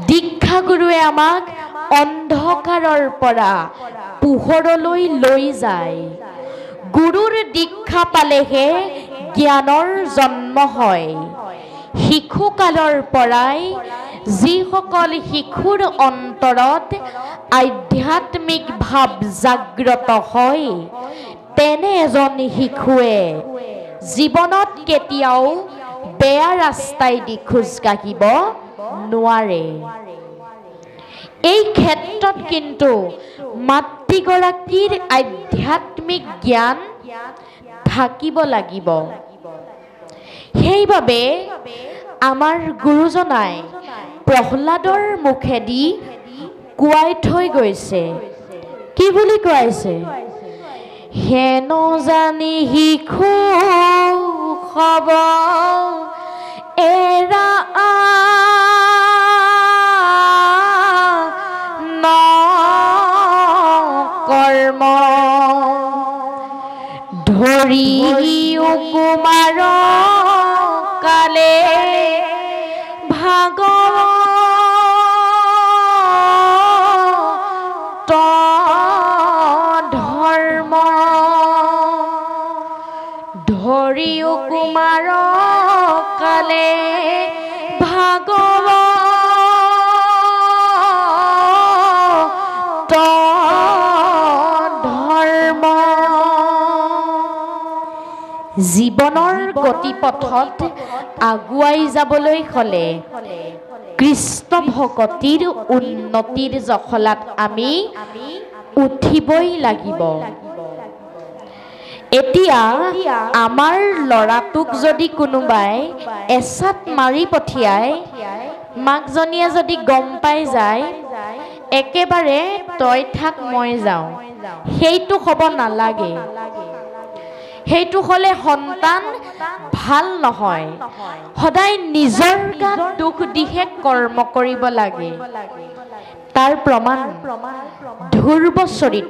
দীক্ষাগুৰুৱে আমাক অন্ধকাৰৰ পৰা পোহৰলৈ লৈ যায়। গুৰুৰ দীক্ষা পালেহে জ্ঞানৰ জন্ম হয়। শিশুকালৰ পৰাই যিসকল শিশুৰ অন্তৰত আধ্যাত্মিক ভাৱ জাগ্ৰত হয়, তেনে এজন শিশুৱে জীৱনত কেতিয়াও বেয়া ৰাস্তাইদি খোজ কাঢ়িব নোৱাৰে। এই ক্ষেত্ৰত কিন্তু মাতৃগৰাকীৰ আধ্যাত্মিক জ্ঞান থাকিব লাগিব। সেইবাবে আমাৰ গুৰুজনাই প্ৰহ্লাদৰ মুখেদি কোৱাই থৈ গৈছে। কি বুলি কোৱাইছে? হেন জানি শিশু হব এৰা কৰ্ম, ধৰিও কুমাৰ কালে ভাগৱত ধৰ্ম, ধৰিও কুমাৰ কালে ভাগৱত ধৰ্ম। জীৱনৰ গতিপথত আগুৱাই যাবলৈ হ'লে কৃষ্ণ ভকতিৰ উন্নতিৰ জখলাত আমি উঠিবই লাগিব। এতিয়া আমাৰ ল'ৰাটোক যদি কোনোবাই এচাত মাৰি পঠিয়াই, মাকজনীয়ে যদি গম পাই যায়, একেবাৰে তই থাক মই যাওঁ, সেইটো হ'ব নালাগে। সেইটো হ'লে সন্তান ভাল নহয়। সদায় নিজৰ গাত দুখ দিহে কৰ্ম কৰিব লাগে। তাৰ প্ৰমাণ ধ্ৰুৱ চৰিত।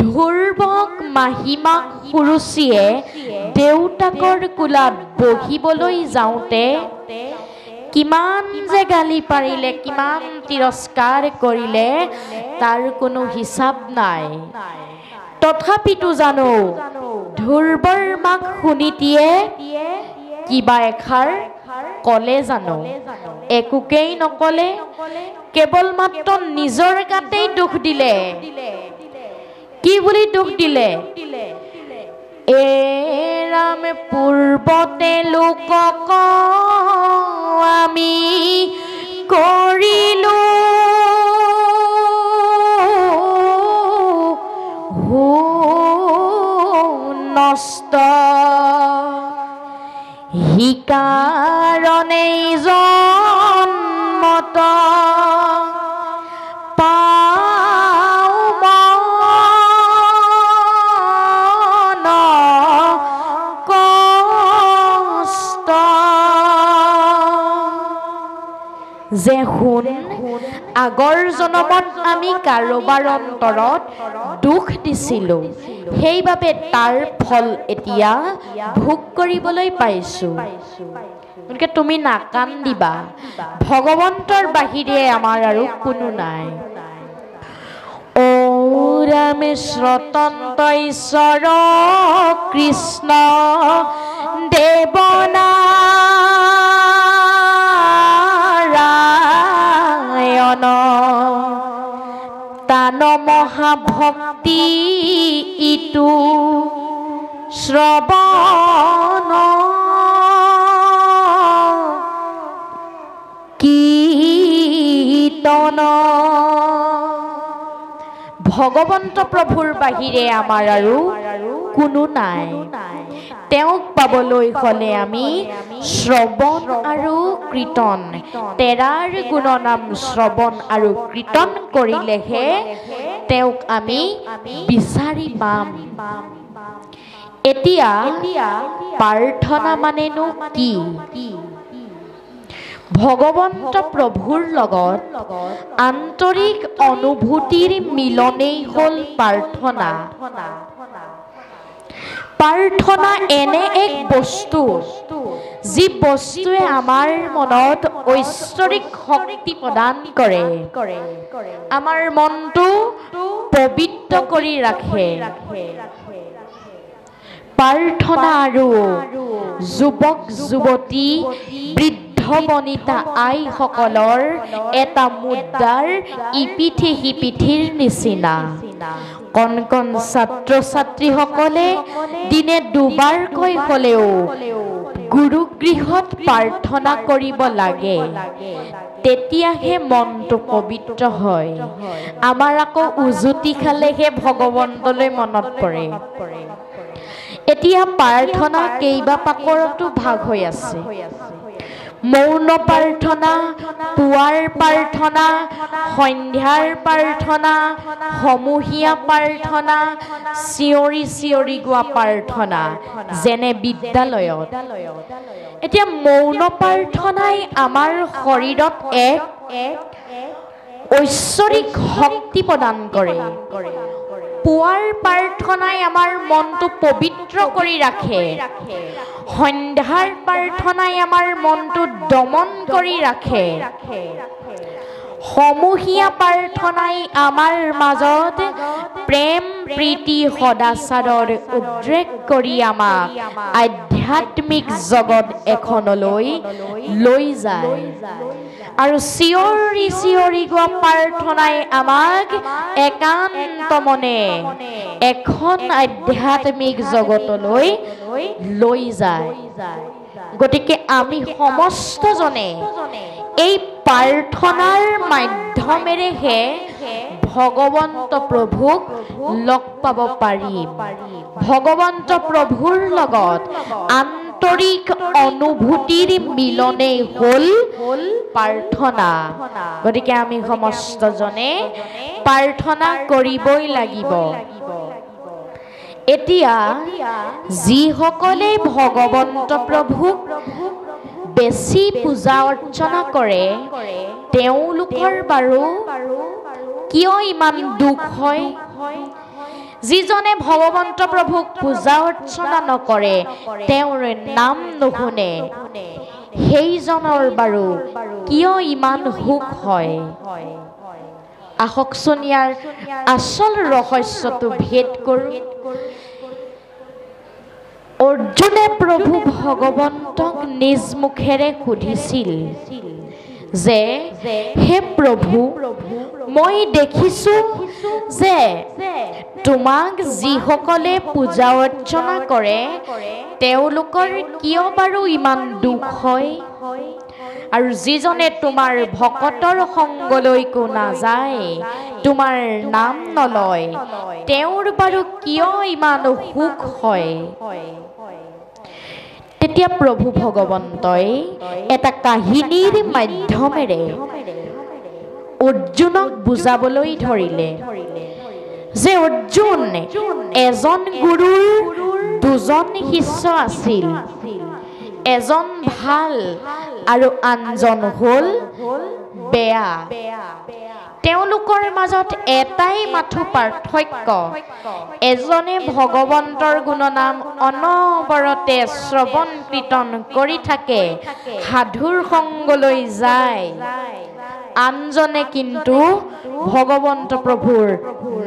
ধ্ৰুৱক মাহীমাক সুৰুচিয়ে দেউতাকৰ কোলাত বহিবলৈ যাওঁতে কিমান যে গালি পাৰিলে, কিমান তিৰস্কাৰ কৰিলে, তাৰ কোনো হিচাপ নাই। তথাপিতো জানো ধ্ৰুৱৰ মাক সুনীতিয়ে কিবা এষাৰ ক'লে জানো? একোকেই নক'লে, কেৱল মাত্ৰ নিজৰ গাতেই দুখ দিলে। কি বুলি দুখ দিলে? এ ৰাম পূৰ্বতে লোকক আমি কৰিলো নষ্ট, সিকাৰণে জন্মত পাওঁ মন কষ্ট। যে শুন, আগৰ জনমত আমি কাৰোবাৰ অন্তৰত দুখ দিছিলোঁ, সেইবাবে তাৰ ফল এতিয়া ভোগ কৰিবলৈ পাইছোঁ। গতিকে তুমি নাকান্দিবা, ভগৱন্তৰ বাহিৰে আমাৰ আৰু কোনো নাই। ঔ ৰামে স্বতন্ত্ৰ ঈশ্বৰ কৃষ্ণ দেৱনাৰায়ণ, তান মহাভক্তি ইটো শ্ৰৱণ কীৰ্তন। ভগৱন্ত প্ৰভুৰ বাহিৰে আমাৰ আৰু কোনো নাই। তেওঁক পাবলৈ হ'লে আমি শ্ৰৱণ আৰু কীৰ্তন, তেৰাৰ গুণনাম শ্ৰৱণ আৰু কীৰ্তন কৰিলেহে তেওঁক আমি বিচাৰি পাম। এতিয়া প্ৰাৰ্থনা মানেনো কি? ভগৱন্ত প্ৰভুৰ লগত আন্তৰিক অনুভূতিৰ মিলনেই হ'ল প্ৰাৰ্থনা। প্ৰাৰ্থনা এনে এক বস্তু যি বস্তুৱে আমাৰ মনত ঐশ্বৰিক শক্তি প্ৰদান কৰে, আমাৰ মনটো পবিত্ৰ কৰি ৰাখে। প্ৰাৰ্থনা আৰু যুৱক যুৱতী, বৃদ্ধ বনিতা আইসকলৰ এটা মুদ্ৰাৰ ইপিঠি সিপিঠিৰ নিচিনা। কণ কণ ছাত্ৰ ছাত্ৰীসকলে দিনে দুবাৰকৈ হ'লেও গুৰুগৃহত প্ৰাৰ্থনা কৰিব লাগে, তেতিয়াহে মনটো পবিত্ৰ হয়। আমাৰ আকৌ উজুতি খালেহে ভগৱন্তলৈ মনত পৰে। এতিয়া প্ৰাৰ্থনা কেইবা পাকৰতো ভাগ হৈ আছে। মৌন প্ৰাৰ্থনা, পুৱাৰ প্ৰাৰ্থনা, সন্ধ্যাৰ প্ৰাৰ্থনা, সমূহীয়া প্ৰাৰ্থনা, চিঞৰি চিঞৰি গোৱা প্ৰাৰ্থনা, যেনে বিদ্যালয়ত। এতিয়া মৌন প্ৰাৰ্থনাই আমাৰ শৰীৰত এক ঐশ্বৰিক শক্তি প্ৰদান কৰে। পুৱাৰ প্ৰাৰ্থনাই আমাৰ মনটো পবিত্ৰ কৰি ৰাখে, সন্ধ্যাৰ প্ৰাৰ্থনাই আমাৰ মনটো দমন কৰি ৰাখে, সমূহীয়া প্ৰাৰ্থনাই আমাৰ মাজত প্ৰেম প্ৰীতি সদাচাৰৰ উদ্ৰেক কৰি আমাক আধ্যাত্মিক জগত এখনলৈ লৈ যায়। আৰু চিঞৰি চিঞৰি গোৱা প্ৰাৰ্থনাই আমাক একান্ত মনে এখন আধ্যাত্মিক জগতলৈ লৈ যায়। গতিকে আমি সমস্তজনে এই প্ৰাৰ্থনাৰ মাধ্যমেৰেহে ভগৱন্ত প্ৰভুক লগ পাব পাৰিম। ভগৱন্ত প্ৰভুৰ লগত আন্তৰিক অনুভূতিৰ মিলনেই হ'ল প্ৰাৰ্থনা। গতিকে আমি সমস্তজনে প্ৰাৰ্থনা কৰিবই লাগিব। এতিয়া যিসকলে ভগৱন্ত প্ৰভুক বেছি পূজা অৰ্চনা কৰে তেওঁলোকৰ বাৰু কিয় ইমান দুখ হয়? যিজনে ভগৱন্ত প্ৰভুক পূজা অৰ্চনা নকৰে, তেওঁৰ নাম নুশুনে, সেইজনৰ বাৰু কিয় ইমান সুখ হয়? আহকচোন ইয়াৰ আচল ৰহস্যটো ভেদ কৰোঁ। অৰ্জুনে প্ৰভু ভগৱন্তক নিজ মুখেৰে সুধিছিল যে হে প্ৰভু, মই দেখিছোঁ যে তোমাক যিসকলে পূজা অৰ্চনা কৰে তেওঁলোকৰ কিয় বাৰু ইমান দুখ হয়, আৰু যিজনে তোমাৰ ভকতৰ সংগলৈকো নাযায়, তোমাৰ নাম নলয়, তেওঁৰ বাৰু কিয় ইমান সুখ হয়? তেতিয়া প্ৰভু ভগৱন্তই এটা কাহিনীৰ মাধ্যমেৰে অৰ্জুনক বুজাবলৈ ধৰিলে যে অৰ্জুন, এজন গুৰুৰ দুজন শিষ্য আছিল, এজন ভাল আৰু আনজন হ'ল বেয়া। তেওঁলোকৰ মাজত এটাই মাথো পাৰ্থক্য, এজনে ভগৱন্তৰ গুণনাম অনবৰতে শ্ৰৱণ কীৰ্তন কৰি থাকে, সাধুৰ সংগলৈ যায়, আনজনে কিন্তু ভগৱন্ত প্ৰভুৰ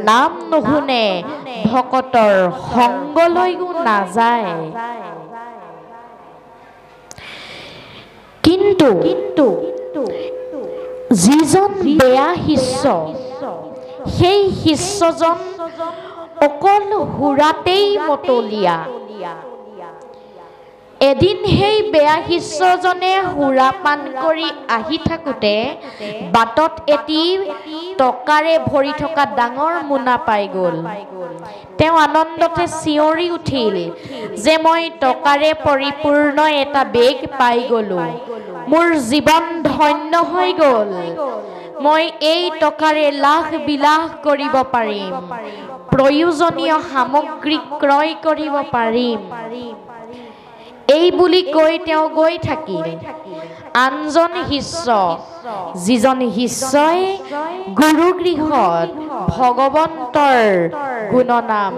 নাম নুশুনে, ভকতৰ সংগলৈও নাযায়। কিন্তু যিজন বেয়া শিষ্য, সেই শিষ্যজন অকল সুৰাতেই মতলীয়া। এদিন সেই বেয়া শিষ্যজনে সুৰাপান কৰি আহি থাকোঁতে বাটত এটি টকাৰে ভৰি থকা ডাঙৰ মোনা পাই গ'ল। তেওঁ আনন্দতে চিঞৰি উঠিল যে মই টকাৰে পৰিপূৰ্ণ এটা বেগ পাই গ'লো, মোৰ জীৱন ধন্য হৈ গ'ল, মই এই টকাৰে লাখ বিলাস কৰিব পাৰিম, প্ৰয়োজনীয় সামগ্ৰী ক্ৰয় কৰিব পাৰিম। এই বুলি কৈ তেওঁ গৈ থাকিল। আনজন শিষ্য, যিজন শিষ্যই গুৰুগৃহত ভগৱন্তৰ গুণনাম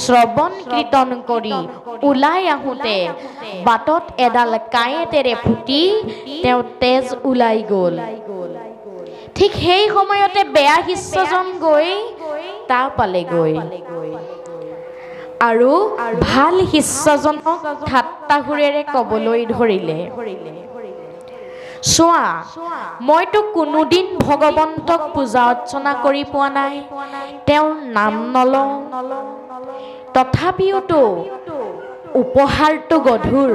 শ্ৰৱণ কীৰ্তন কৰি ওলাই আহোঁতে বাটত এডাল কাঁইটেৰে ফুটি তেওঁ তেজ ওলাই গ'ল। ঠিক সেই সময়তে বেয়া শিষ্যজন গৈ তা পালেগৈ আৰু ভাল শিষ্যজনক ঠাট্টা সুৰেৰে ক'বলৈ ধৰিলে, চোৱা, মইতো কোনোদিন ভগৱন্তক পূজা অৰ্চনা কৰি পোৱা নাই, তেওঁৰ নাম নলওঁ, তথাপিওতো উপহাৰটো গধুৰ,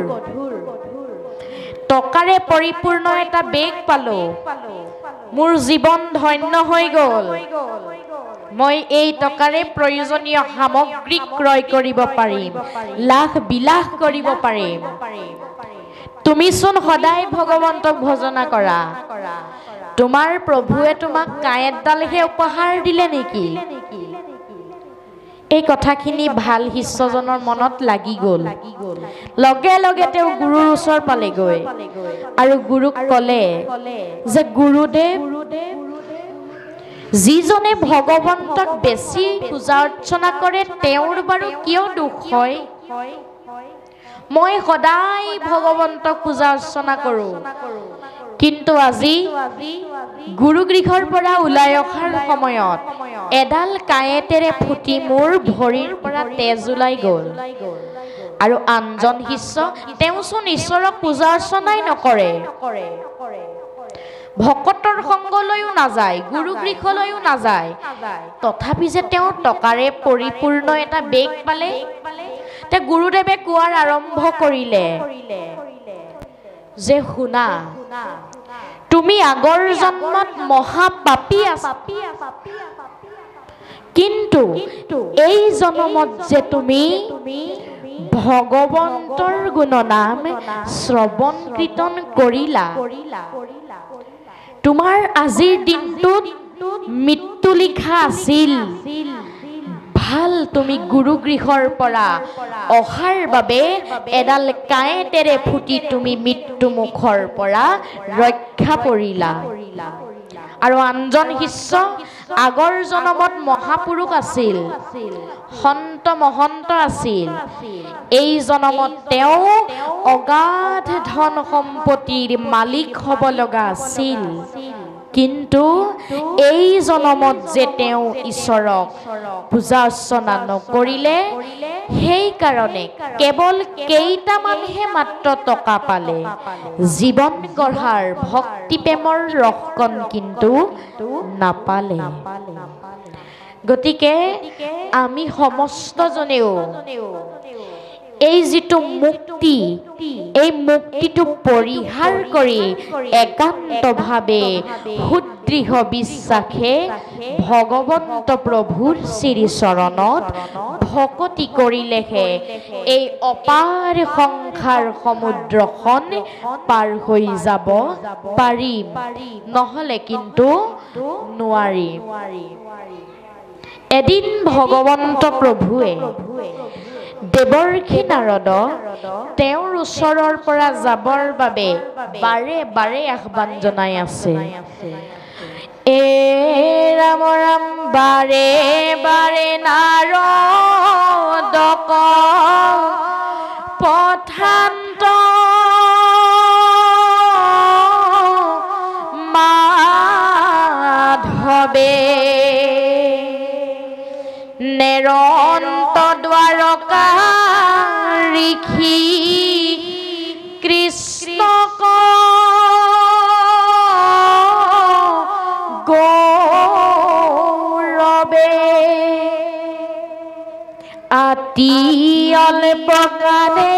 টকাৰে পৰিপূৰ্ণ এটা বেগ পালোঁ, মোৰ জীৱন ধন্য হৈ গ'ল, মই এই টকাৰে প্ৰয়োজনীয় সামগ্ৰী ক্ৰয় কৰিব পাৰিম, লাখ বিলাস কৰিব পাৰিম, তুমিচোন সদায় ভগৱন্তক ভজনা কৰা, তোমাৰ প্ৰভুৱে তোমাক কাঁইটডালহে উপহাৰ দিলে নেকি? এই কথাখিনি ভাল শিষ্যজনৰ মনত লাগি গ'ল। লগে লগে তেওঁ গুৰুৰ ওচৰ পালেগৈ আৰু গুৰুক ক'লে যে গুৰুদেৱ, যিজনে ভগৱন্তক বেছি পূজা অৰ্চনা কৰে তেওঁৰ বাৰু কিয় দুখ হয়? মই সদায় ভগৱন্তক পূজা অৰ্চনা কৰোঁ, কিন্তু আজি গুৰুগৃহৰ পৰা ওলাই অহাৰ সময়ত এডাল কাঁইটেৰে ফুটি মোৰ ভৰিৰ পৰা তেজ ওলাই গ'ল। আৰু আনজন শিষ্য তেওঁচোন ঈশ্বৰক পূজা অৰ্চনাই নকৰে, ভকতৰ সংগলৈও নাযায়, গুৰুগৃহলৈও নাযায়, তথাপি যে তেওঁ টকাৰে পৰিপূৰ্ণ এটা বেগ পালে। তে গুৰুদেৱে কোৱাৰ আৰম্ভ কৰিলে যে শুনা, তুমি আগৰ জন্মত মহাপাপী আছা, কিন্তু এই জন্মত যে তুমি ভগৱন্তৰ গুণনাম শ্ৰৱণ কীৰ্তন কৰিলা, তোমাৰ আজিৰ দিনটোত মৃত্যু লিখা আছিল, ভাল তুমি গুৰুগৃহৰ পৰা অহাৰ বাবে এডাল কাঁইটেৰে ফুটি তুমি মৃত্যু মুখৰ পৰা ৰক্ষা পৰিলা। আৰু আনজন শিষ্য আগৰ জন্মত মহাপুৰুষ আছিল, সন্ত মহন্ত আছিল, এই জন্মত তেওঁ অগাধ ধন সম্পত্তিৰ মালিক হ'ব লগা আছিল, কিন্তু এই জন্মত যে তেওঁ ঈশ্বৰক পূজা অৰ্চনা নকৰিলে, সেইকাৰণে কেৱল কেইটামানহে মাত্ৰ টকা পালে, জীৱন গঢ়াৰ ভক্তি প্ৰেমৰ ৰসকণ কিন্তু নাপালে। গতিকে আমি সমস্তজনেও এই যিটো মুক্তি, এই মুক্তিটো পৰিহাৰ কৰি একান্তভাৱে সুদৃঢ় বিশ্বাসে ভগৱন্ত প্ৰভুৰ শ্ৰীচৰণত ভকতি কৰিলেহে এই অপাৰ সংসাৰ সমুদ্ৰখন পাৰ হৈ যাব পাৰিম, নহ'লে কিন্তু নোৱাৰিম। এদিন ভগৱন্ত প্ৰভুৱে দেৱৰ্ষি নাৰদক তেওঁৰ ওচৰৰ পৰা যাবৰ বাবে বাৰে বাৰে আহ্বান জনাই আছে। এ ৰাম ৰাম বাৰে বাৰে নাৰদক পঠান্ত মাধৱে, নেৰন্ত দ্বাৰকা ঋষি কৃষ্ণক গৌৰৱে, আতি অল্প কালে।